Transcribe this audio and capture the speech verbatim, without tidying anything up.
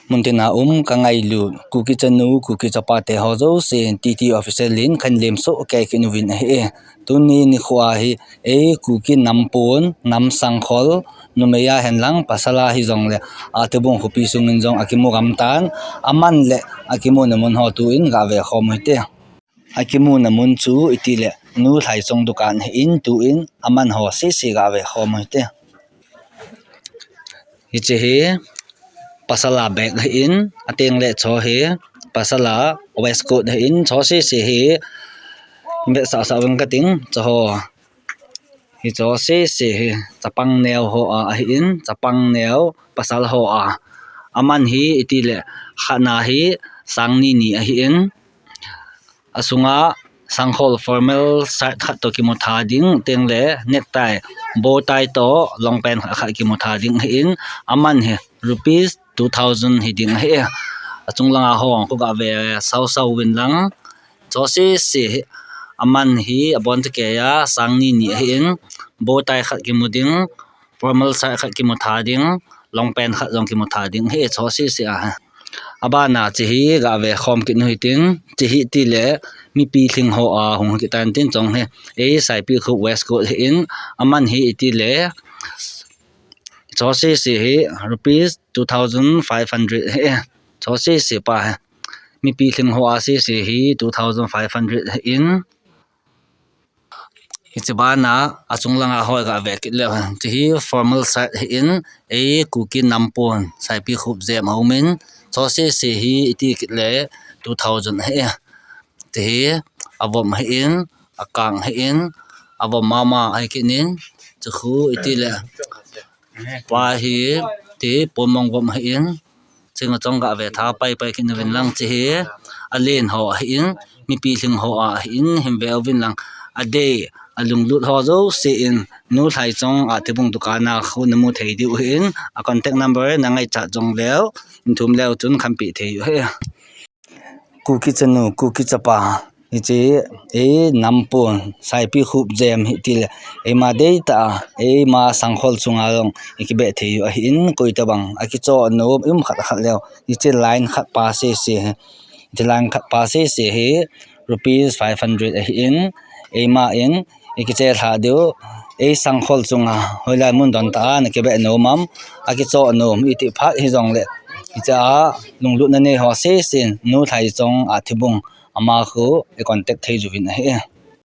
Muntina um ka ngailut Kuki chanu, Kuki chapa te ho jouse, T T Official in kahin lemsoh kei kit uvin ahi. Tuni nikho a hi, ei Kuki nampon, nam sangkhol, numei a hen lang, pasal a hijongle, Atibung khopi sungin jong akimu gam tan, aman le akimuna mun ho tuin gave khom u hite. Akimuna mun chu itile, Nu Lhaichong dukan ahin, tuin aman ho sese gave khom u hite. Hiche hi pasal a bag ahin, ateng le cho hi pasal a waistcoat ahin, cho sese hi vetsah sah vang kating, cho ho. Hicho sese hi chapang neo ho a ahin, chapang neo pasal ho a. Aman hi itile khatna hi sang ni ni ahin, asunga sangkhol formal shirt khat toh kimu tha ding, teng le necktie, bow tie toh long pant khat, khat kimu tha ding ahin, aman hi rupees two thousand hi ding ahi. Achung langa ho khu gave sau sau vin lang. Cho sese hi, aman hi abon chakei a sang ni ni ahin, bow tie khat kimu ding, formal shirt khat kimu tha ding, long pant khat jong kimu tha ding ahi, cho sese a. Abana hiche hi gave khom kit u hitin, hiche hi itile mipi lhing ho a hung kit tan tin, chong hi, ei Saipikhup waistcoat ahin, aman hi itile, cho sese hi rupees two thousand five hundred ahi. Cho sese pa hi, mipi lhing ho a sese hi two thousand five hundred ahin. Hiche bana achung langa ho gave kit leu hen. Hiche hi formal shirt ahin, ei Kuki nampon, Saipikhup jem a umin, cho sese hi iti kit le two thousand ahi. Hiche hi avom ahin, akang ahin, avom mama ahi kit in, hiche khu itile pa hi, hiche pon mong vom ahin, chunga chong gave tha pai pai kit uvin lang, hiche hi alen ho ahin, mipi lhing ho a ahin, hin ve uvin lang, adei, alunglut ho jouse in, Nu Lhaichong Atibung dukan a khu namu thei diu ahin, a contact number nangaichat jongleu, in thum leu chun khanpeh thei u ahi. Kuki chanu, Kuki chapa, hiche, ei nampon, Saipikhup jem hi itile, eima deitah a, eima sangkhol chunga jong ikibeh thei u ahin, koi tabang akichoh nom, um khat khat leu, hiche line khat pa sese hi, hiche line khat pa sese hi rupees five hundred ahin, eima in ikiche lha diu, ei sangkhol chunga hoilai mun don tah a nakibeh nom am, akichoh nom iti phat hijongle, hiche a lunglutna nei ho sesen, Nu Lhaichong Atibung, ama khu i contact thei uvin ahi.